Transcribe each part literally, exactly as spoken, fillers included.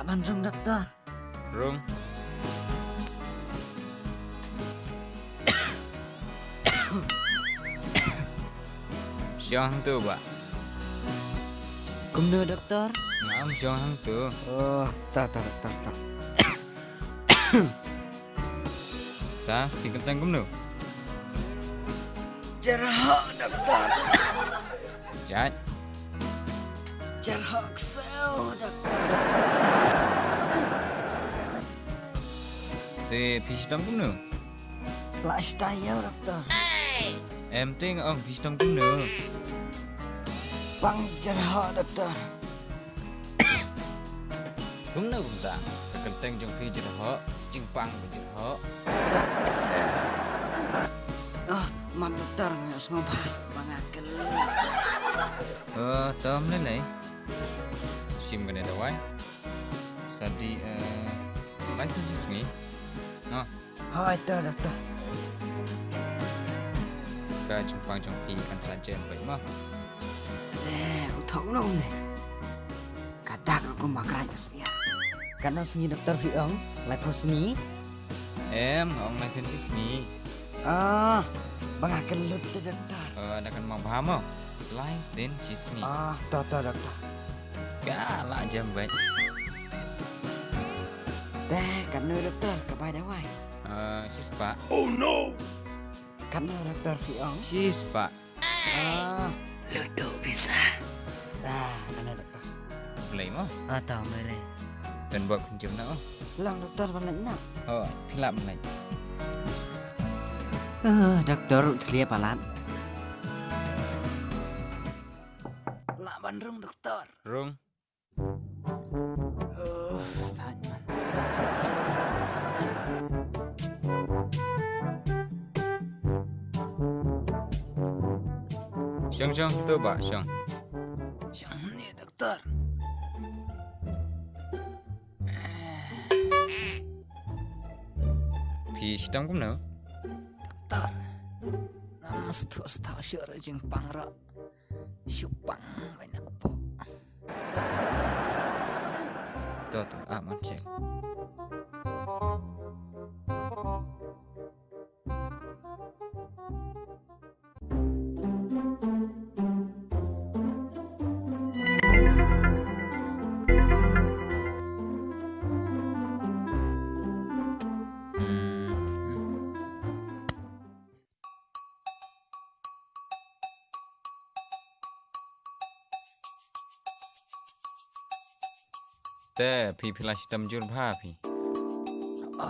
Ban rung doktor. Rung. Shong hangtu bah. Kumno doktor? Ngam shong hangtu. Oh, ta ta doktor ta. Ta, phi kyrteng kumno? Jyrhoh doktor. Jait. Jyrhoh ksew doktor. Te phi shitom kumno? La shitom ïa doktor. Em te nga ong phi shitom kumno? Pang jyrhoh doktor. Kumno kumta? Ka kyrteng jong phi jyrhoh, jingpang ba jyrhoh. Oh, map doktor, nga ïohsngew bha ba nga kyllut. Oh, to ym lei lei. Shim kane dawai. Sa dih, eh, lai san shi sngi. No. Hooid to doktor. Ka jingpang jong phi kan sa jem beit mo. Eh, u thok nong ne. Ka dak ruh kumba krai ka sia. Katno sngi doktor phi ong? Laiphew sngi? Em, nga ong lai san shi sngi. Ah, ba nga kyllut te doktor. Eh, da kan map bha mo. Lai san shi sngi. Ah, to to doktor. Ka la jem beit. Te katno doktor ka bai dawai? Eh, shispah. Oh no. Katno doktor phi ong? Shispah. Ah, lut duh pisa. Ah, katno doktor? Blei mo? Ah, to blei. Don bok khun jem na oh. Long doktor ban leit na. Oh, phi lah ban leit. Eh, doktor ruh thlia palat. Lah ban rung doktor. Rung. Uf, tang man. Shong shong to bah shong. Shong ne doktor. Phi shitom kumno? Doktor. Ngam sngewthuh shuh shuh ruh jingpang ruh. Shu pang bha na kpoh. To to, ah, mon check. Te phi phi la shitom jur bha phi.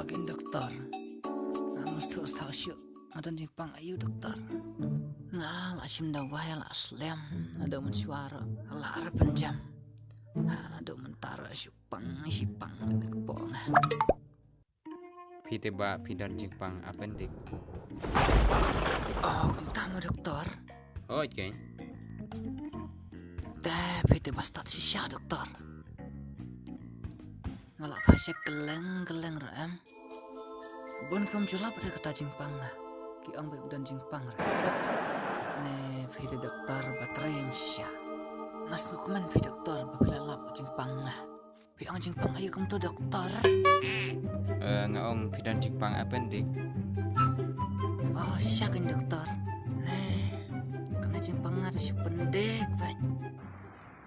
Kin doktor. Nga mus tu stau shu. Nga don jingpang ayu doktor. Nga la shim dawai la slem. Ado mun shuar. La arap penjam. Ado mun tar shu pang shi pang. Phi te ba phi don jingpang appendix. Oh, kumta mo doktor. Oi ke. Te phi te ba stad shisha doktor. Nga la phai sha kylleng kylleng ra em. Bun kum julap re kata jingpang nga. Ki ong ba don jingpang re. Ne phi te doktor ba trem shisha. Nga sngewkmen phi doktor ba phi la lap jingpang nga. Phi ong jingpang ayu kumto doktor? Eh, nga ong phi don jingpang appendix. Oh, shisha kein doktor. Ne. Kane jingpang nga da shu pendik bha.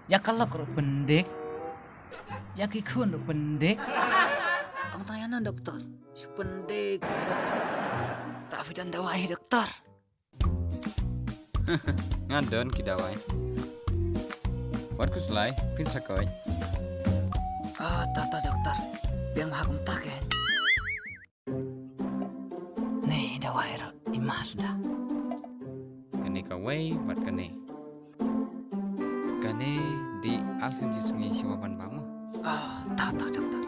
Ya ka lok ruh pendik. Ya ki khun ruh pendik. Ong tang ya na doktor. Shu pendik bha. Ta phi don dawai doktor? Nga don ki dawai. Wat khuslai, phin sa koit. Ah, ta ta doktor. Biang ma ha kumta ke. Ne dawai ruh i masta. Kane kawei bad kane. Kane dih ar sien shi sngi shuwa ban bam. Ah, ta ta doktor.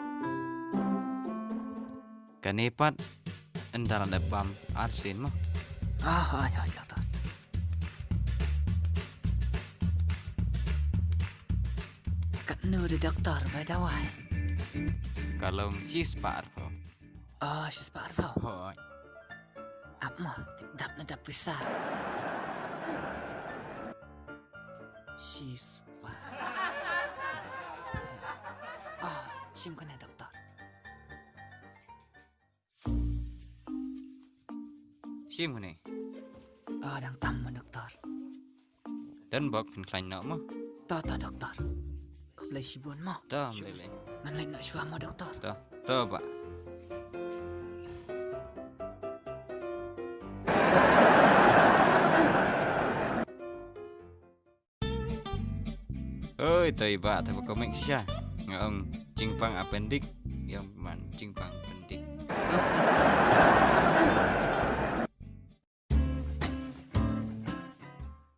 Kane pat ynda la dep bam ar sien mo. Ah, ah, ya, ya, ta. Katno de doktor ba dawai? Ka long shispah arphew. Oh, shispah arphew. Hooid. Ap mo, tip dap na dap pisa. Shispah. Ah, Shim kane doktor. Shim kane. Ah, dang tam mo doktor. Don bok phin khlaiñ noh mo. To to doktor. Khublei shibun mo. To, khublei. Ngan leit noh shuwa mo doktor. To, to bah. Oi, to i bah, to ba komik sha. Nga ong jingpang appendix. Ïa man jingpang appendix.